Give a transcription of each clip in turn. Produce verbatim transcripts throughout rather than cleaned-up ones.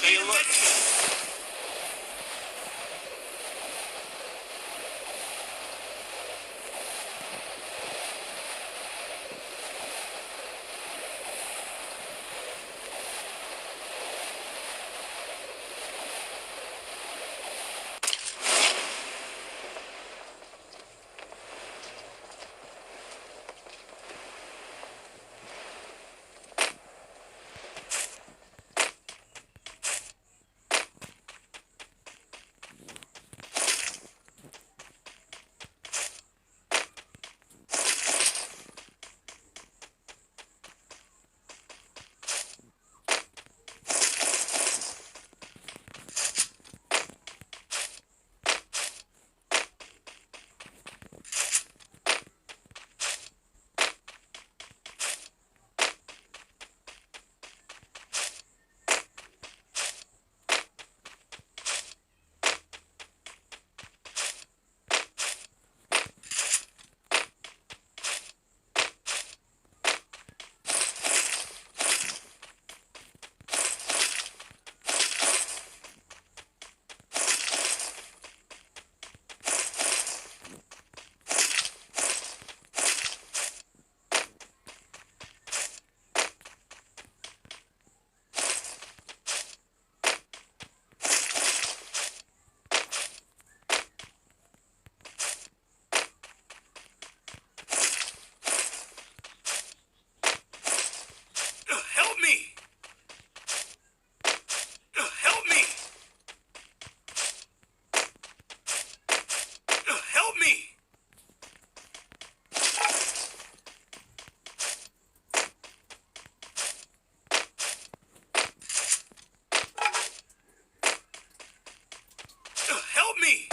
Be alert. Help me! Help me! Help me! Help me!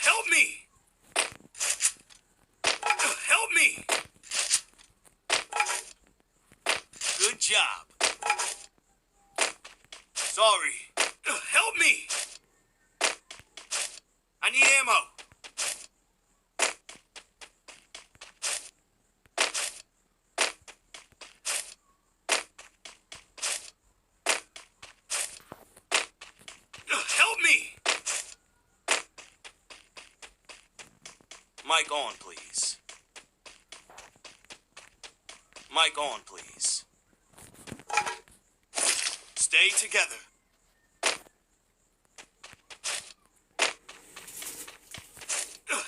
Help me! Help me! Good job. Sorry. Help me! I need ammo. Help me! Mic on, please. Mic on, please. Stay together.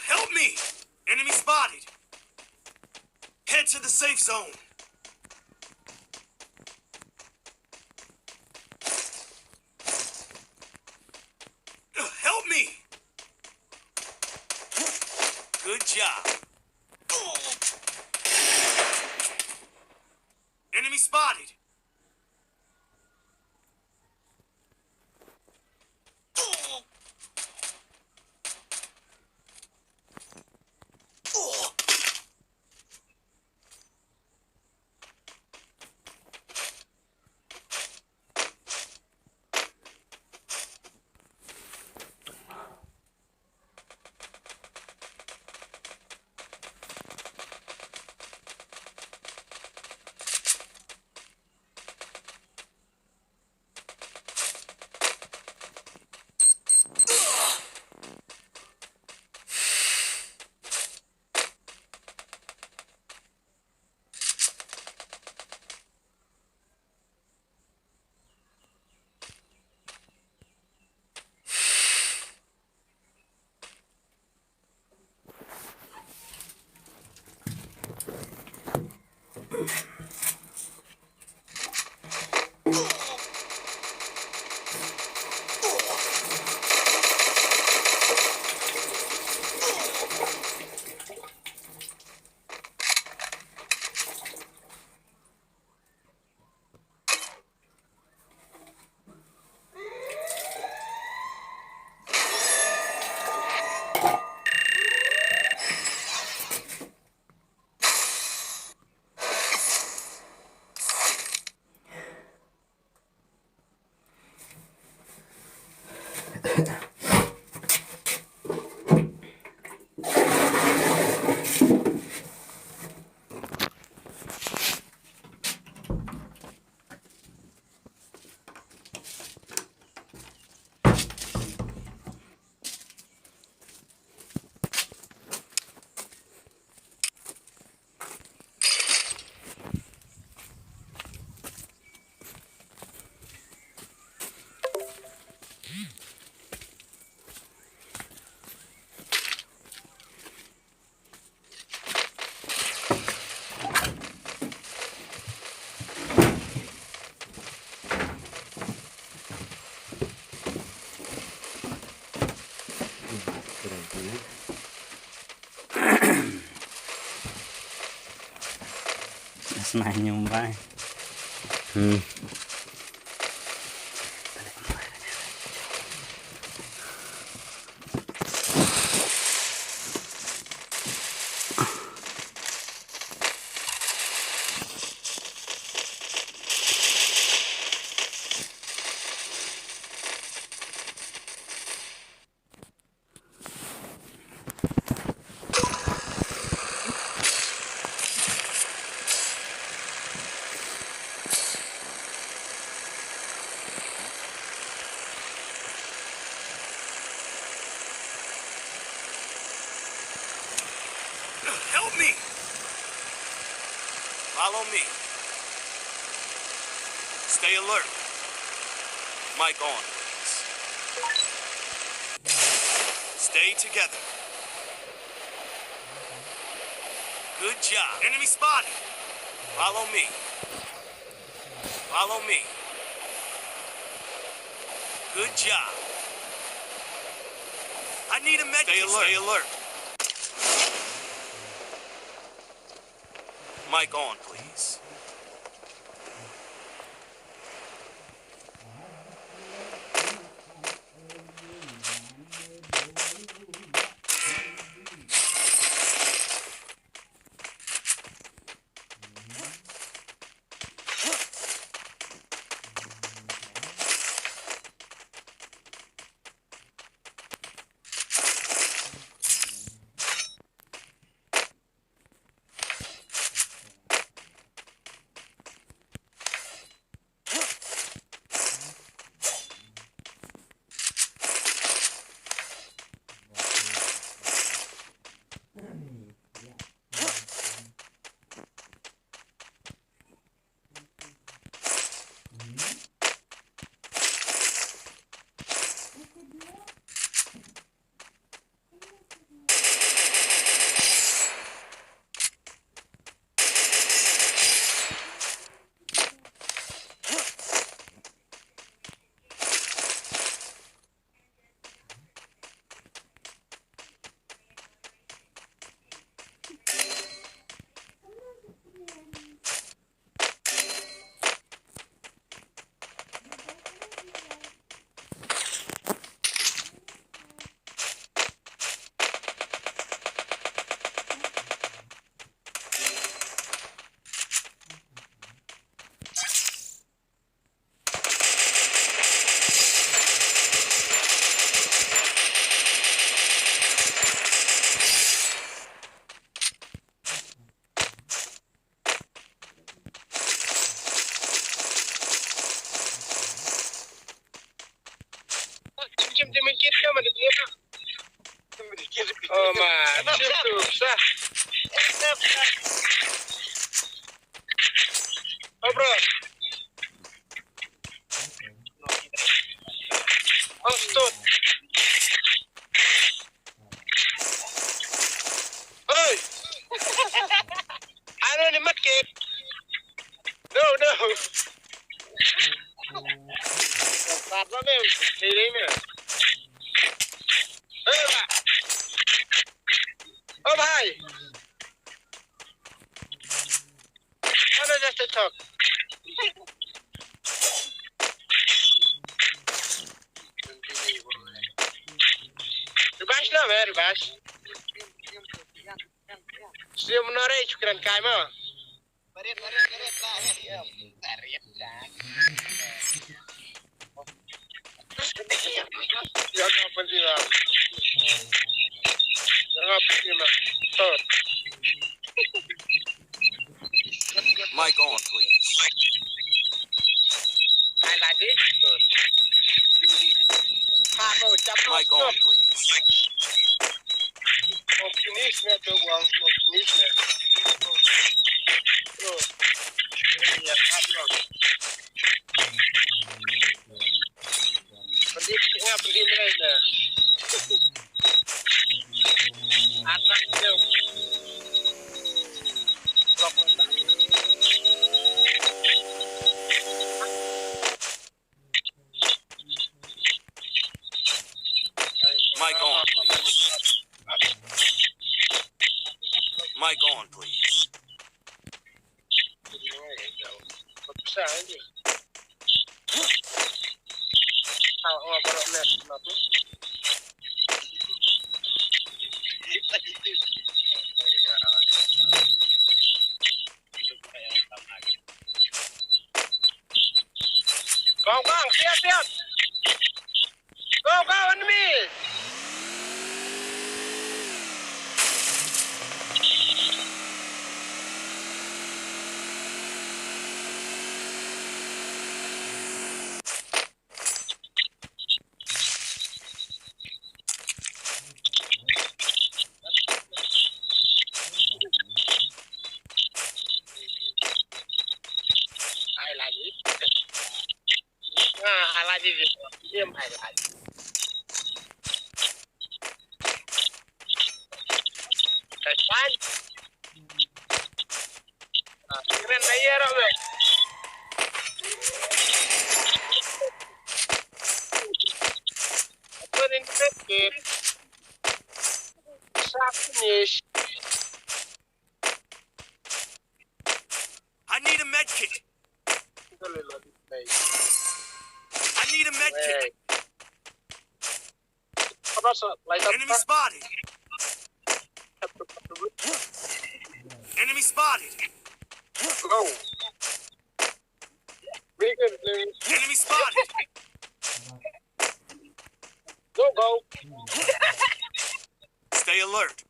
Help me! Enemy spotted! Head to the safe zone! Help me! Good job. Enemy spotted! Nine yung bai. Hmm. Help me! Follow me. Stay alert. Mic on, please. Stay together. Good job. Enemy spotted. Follow me. Follow me. Good job. I need a med kit. Stay alert. Stay alert. Mic on, please. Oh, ma. Oh, bro. Oh, stop. Hey! Ano ni matkit? No, no. Pat ba me? Hey, hey, me. Hey, ba. Oh, bhai. Ano just talk? Rubash na, man, rubash. Sio menore, shukran kai mo. Barit, barit, barit, barit. Barit, barit. Jangan penting lah. Jangan penting lah. Tuh. Mic on, please. Hai, lagi. Tuh. Mic on, please. Optimis na tu, Wang. Optimis na. Terus. Ya, hard luck. Pergi, tengah pergi mana dah? Atas dia. Blok mana? Mic on, please. Mic on, please. Kong, kong, siap, siap. Go, go, enemy. I like it. Ah, I like it. Game, I like it. That's fine. Ah, keren na iya ro, bro. Apa ni, ni, ni? Sharp finish. I need a med kit. I need a med kit. Enemy spotted. Enemy spotted. Go. Enemy spotted. Go, go. Stay alert.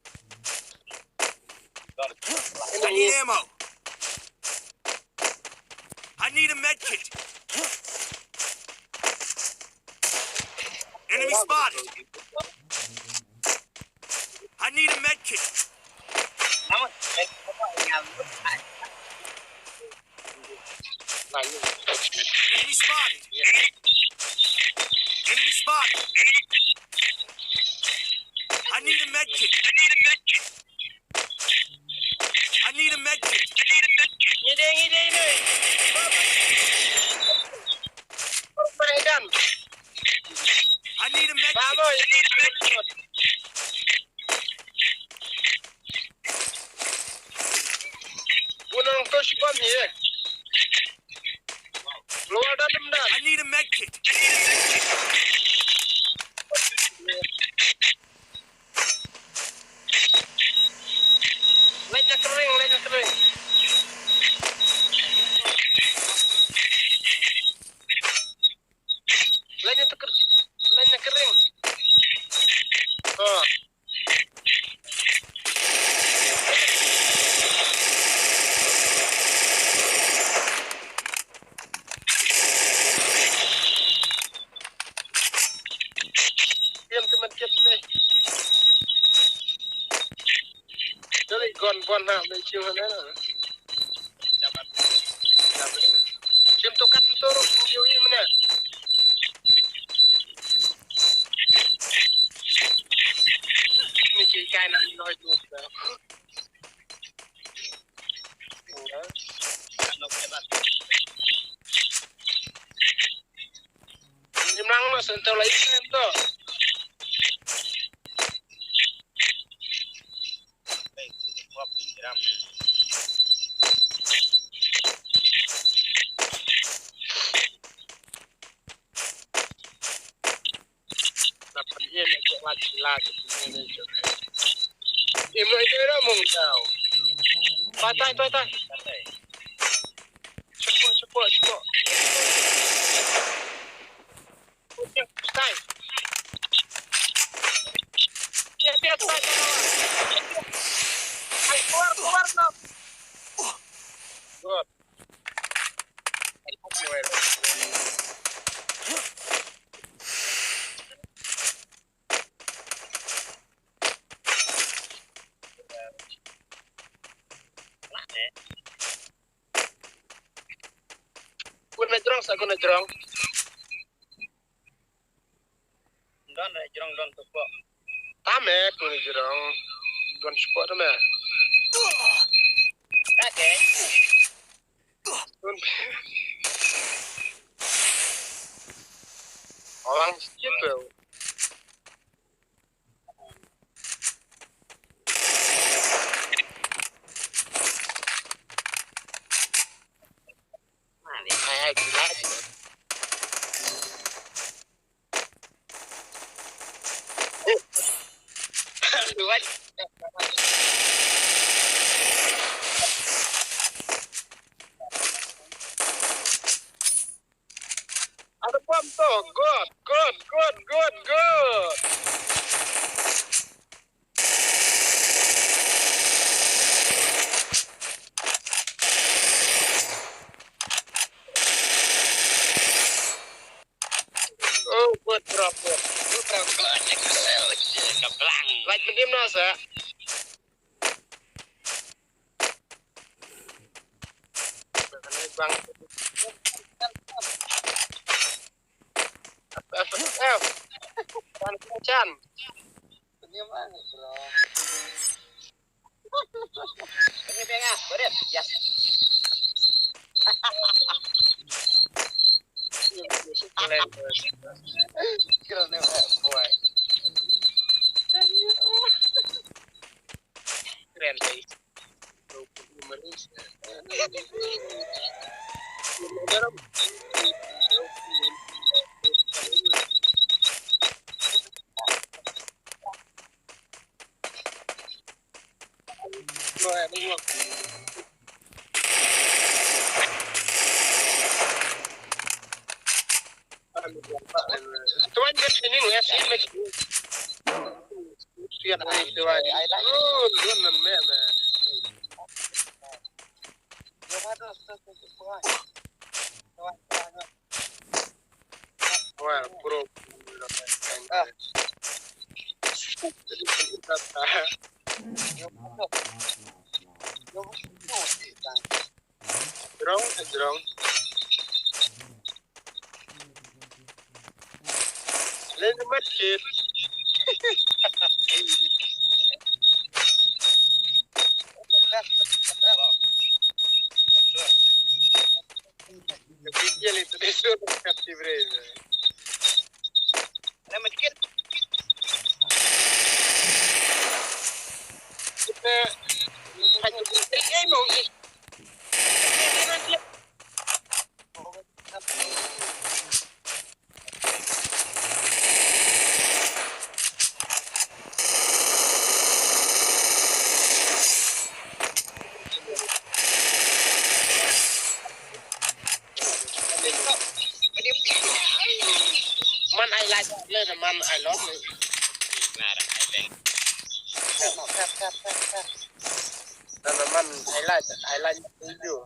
I need ammo. I need a med kit. Enemy spotted. I need a med kit. Enemy spotted. Enemy spotted. I need a med kit. I need a med kit. Ngide, ngide, ngide. I need a med kit. Bunang to shipam hi. Lower dan dem dan. I need a med kit. Lain na kering, lain na kering. Lain na kering, lain na kering. Oh. Tiam teman kita. Dari gon bon ha, mai ciu ha na. Sim tu kat tu ru, yu i mana. Ni ci kai na ni noi tu. Jimlang ma sen to lai sen to. Lapan yen ejek lagi lagi yen ejek. Im lo ejek dah mung tau. Patai, patai. Cepat, cepat, cepat. Patai. Ya, ya, patai. Ay, keluar, keluar, no. Good. Kun na jrong sa kun na jrong. Don na jrong don tu ko. Tame kun na jrong don spot tame. Okay. Orang sikit tu. Sa. Bang. Chan. Ini bang, bro. Ini bang, ah, bro. Yes. Kira ni, boy. Keren, guys. Tuan dia sini, ya, sini. Sian ai tuan. Oh, tuan nan me me. Well, pro. Ah. Jrong, jrong. Len mat kit. Video itu dia suruh kat di brain. Len mat kit. Kita hanya berhenti ya mau. Man, I like, man, I love. Nah, man, I like, I like you.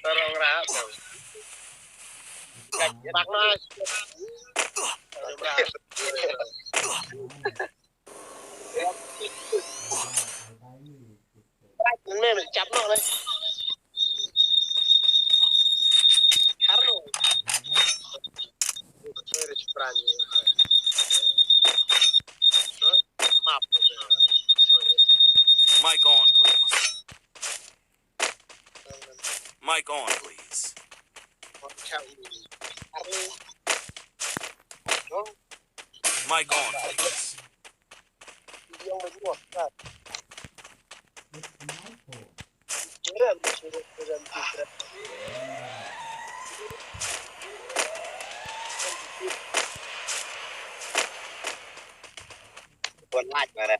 Tolong rap. Bak mas. Nen me, me chap noh le. Har noh. Sorry, Spran. Map. Sorry. Mic on, please. Mic on, please. Mic on, please. Pon like, mare.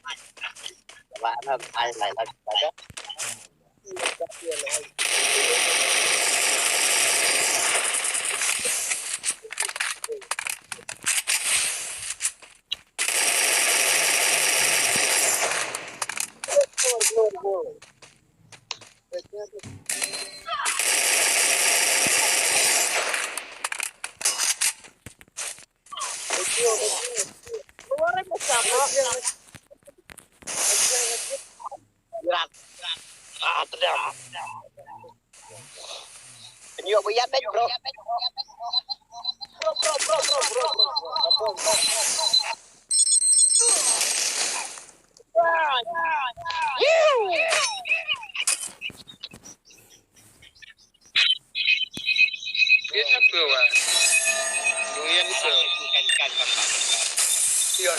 Ba na ai like, like, like. Ah, tedam. Nyo, boyan dai, bro. Bro, bro, bro, bro, bro, bro, bro. Dia siapa, wah? Boyan tu. Kan, kan, kan, kan. Dia.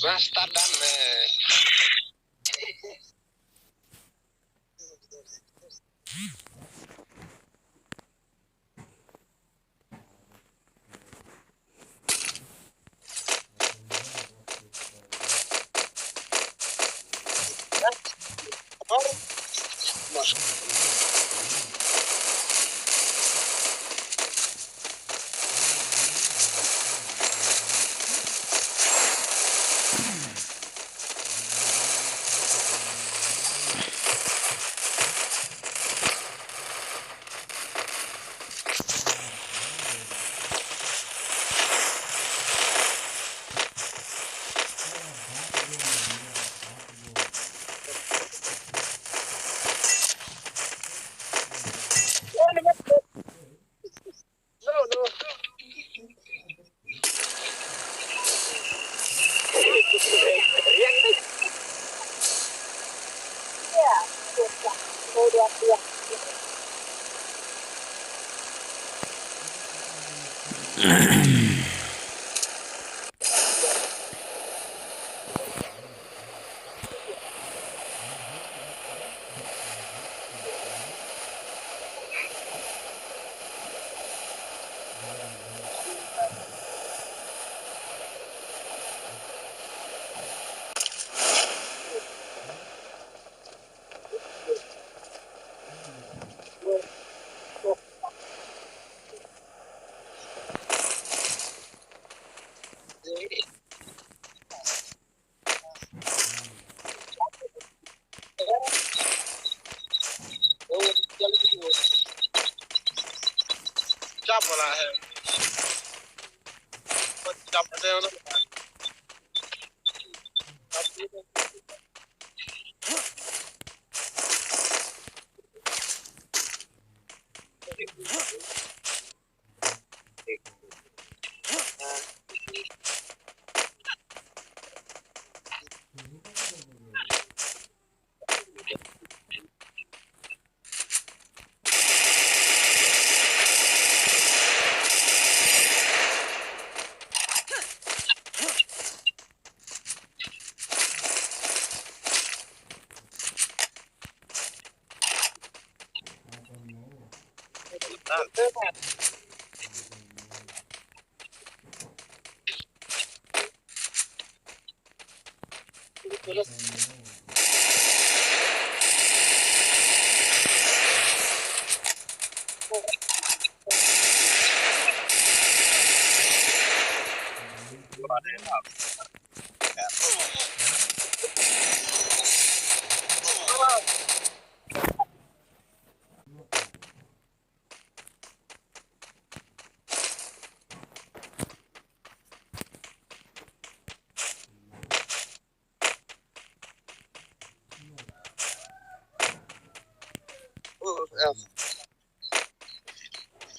Basta dan, eh.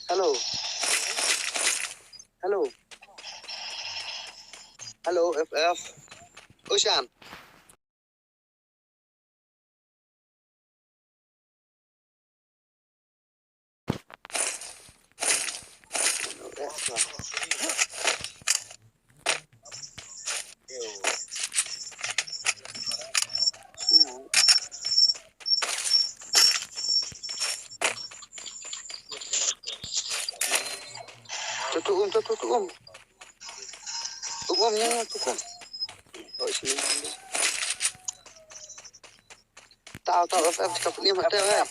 Hello. Hello. Hello, F F. Ocean. Tu, tu, um, tu, tu, tu, um. Um, um, ïa, ïa, tu, tu. Oh, sini. Tau, tau, F F, jaka pynïam, tau, eh.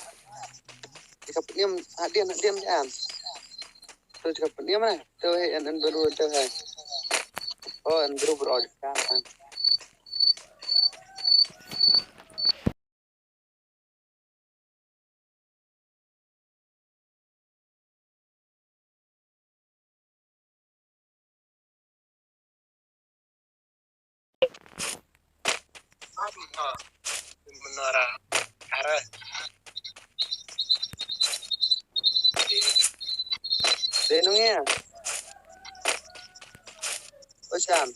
Jaka pynïam, hadien, hadien, jan. Tau, jaka pynïam, eh. Tau, eh, an, an, baru, tau, eh. Oh, an, baru, baru, jaka, eh. Menara. Ara. Dei nong ïa. Ocean.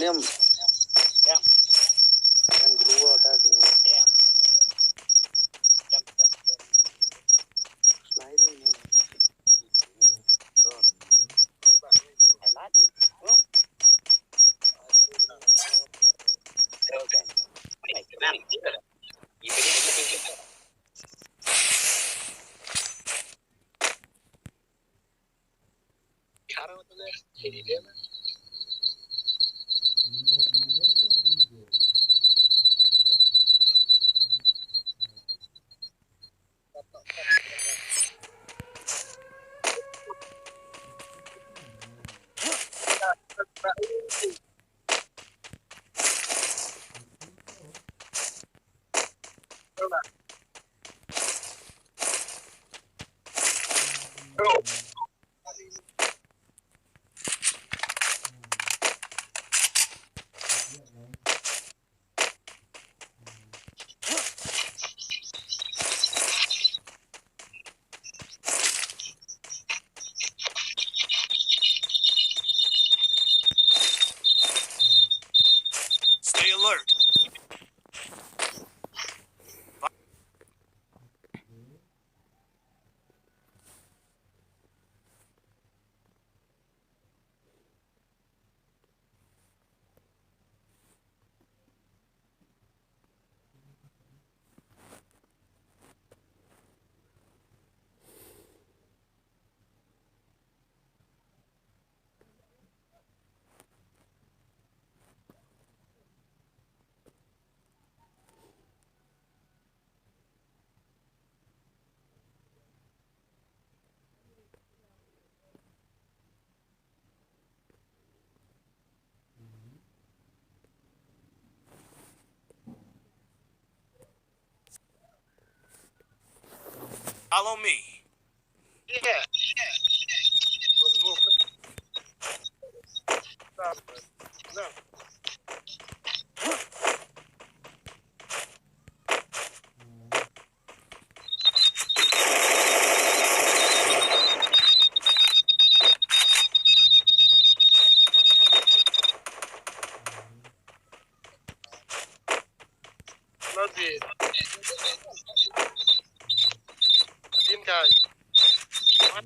Damn. Damn. Damn, glue, da glue. Damn. Damn, damn, damn. Sliding, man. Bro. I like it, bro. Bro, man. Hey, man. Stay alert. Follow me. Yeah. Not the. Adim guy. What?